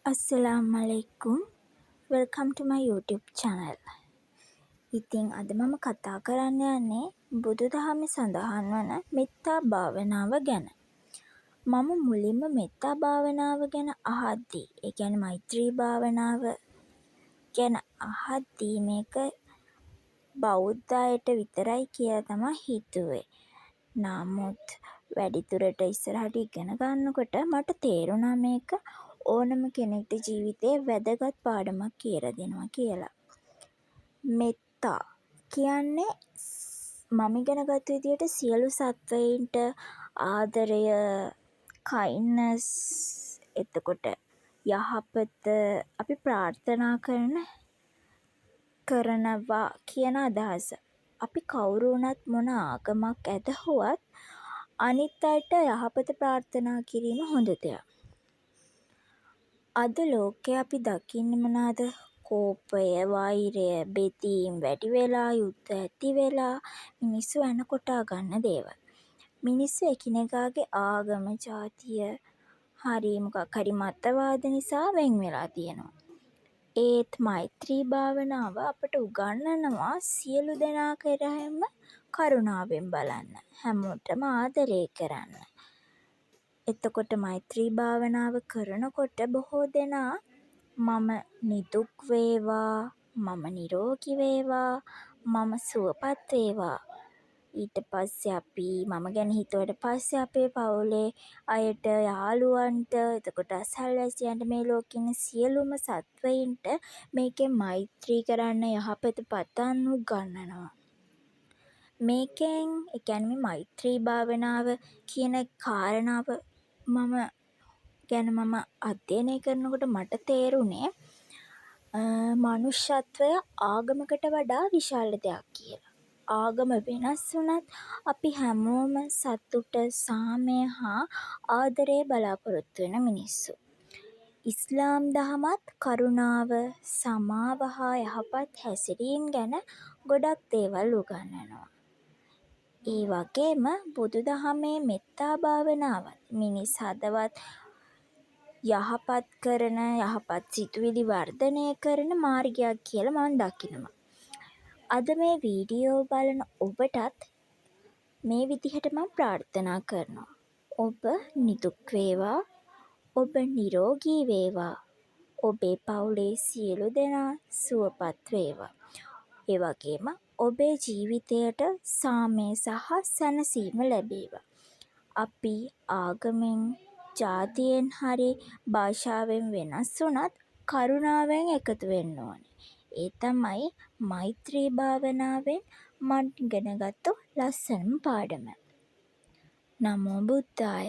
අස්සලාමු අලයිකුම්. Welcome to my YouTube channel. ඉතින් අද මම කතා කරන්න යන්නේ බුදුදහමේ සඳහන් වන මෙත්තා භාවනාව ගැන. මම මුලින්ම මෙත්තා භාවනාව ගැන අහද්දී, ඒ කියන්නේ මෛත්‍රී භාවනාව ගැන අහද්දී, මේක බෞද්ධ අයට විතරයි කියලා තමා හිතුවේ. නමුත් වැඩිදුරට ඉස්සරහට ඉගෙන ගන්නකොට මට තේරුණා මේක ඕනම කෙනෙක්ට ජීවිතේ වැදගත් පාඩමක් කියලා දෙනවා කියලා. මෙත්තා කියන්නේ මම ඉගෙන ගත්ත විදියට සියලු සත්වයින්ට ආදරය, කයින්ඩ්නස්, එතකොට යහපත අපි ප්‍රාර්ථනා කරනවා කියන අදහස. අපි කවුරු වුණත් මොන ආගමක් ඇදහුවත් අනිත් අයට යහපත ප්‍රාර්ථනා කිරීම හොඳ දෙයක්. අද ලෝකේ අපි දකින්නේ මොනාද? කෝපය, වෛරය, බෙදීම් වැඩි වෙලා, යුද්ධ ඇති වෙලා, මිනිස්සු ඇණ කොටා ගන්න දේවල්. මිනිස්සු එකිනෙකාගේ ආගම, ජාතිය හරි මොකක් හරි මතවාද නිසා වෙන් වෙලා තියෙනවා. ඒත් මෛත්‍රී භාවනාව අපට උගන්වනවා සියලු දෙනා කෙරෙහිම කරුණාවෙන් බලන්න. හැමෝටම ආදරේ කරන්න. එතකොට මෛත්‍රී භාවනාව කරනකොට බොහෝ දෙනා මම නිදුක් වේවා, මම නිරෝගී වේවා, මම සුවපත් වේවා. ඊට පස්සේ අපි මම ගැන හිතුවට පස්සේ අපේ පවුලේ අයට, යාළුවන්ට, එතකොට අසල්වැසියන්ට, මේ ලෝකේ ඉන්න සියලුම සත්වයින්ට මේකෙන් මෛත්‍රී කරන්න, යහපත පතන්න උගන්වනවා. මේකෙන්, ඒ කියන්නේ මේ මෛත්‍රී භාවනාව කියන කාරණාව ගැන මම අධ්‍යයනය කරනකොට මට තේරුණේ මනුෂ්‍යත්වය ආගමකට වඩා විශාල දෙයක් කියලා. ආගම වෙනස් වුණත් අපි හැමෝම සතුට, සාමය හා ආදරය බලාපොරොත්තු වෙන මිනිස්සු. ඉස්ලාම් දහමත් කරුණාව, සමාව හා යහපත් හැසිරීම් ගැන ගොඩක් දේවල් උගන්වනවා. ඒ වගේම බුදුදහමේ මෙත්තා භාවනාවත් මිනිස් හදවත් යහපත් කරන, යහපත් සිතුවිලි වර්ධනය කරන මාර්ගයක් කියලා මං දකිනවා. අද මේ වීඩියෝ බලන ඔබටත් මේ විදිහට මං ප්‍රාර්ථනා කරනවා. ඔබ නිදුක් වේවා, ඔබ නිරෝගී වේවා, ඔබේ පවුලේ සියලු දෙනා සුවපත් වේවා. ඒ වගේම ඔබේ ජීවිතයට සාමය සහ සැනසීම ලැබේවා. අපි ආගමෙන්, ජාතියෙන් හරි භාෂාවෙන් වෙනස් වුණත් කරුණාවෙන් එකතු වෙන්න ඕනේ. ඒ තමයි මෛත්‍රී භාවනාවෙන් මං ඉගෙන ගත්තු ලස්සනම පාඩම. නමෝ බුද්ධාය.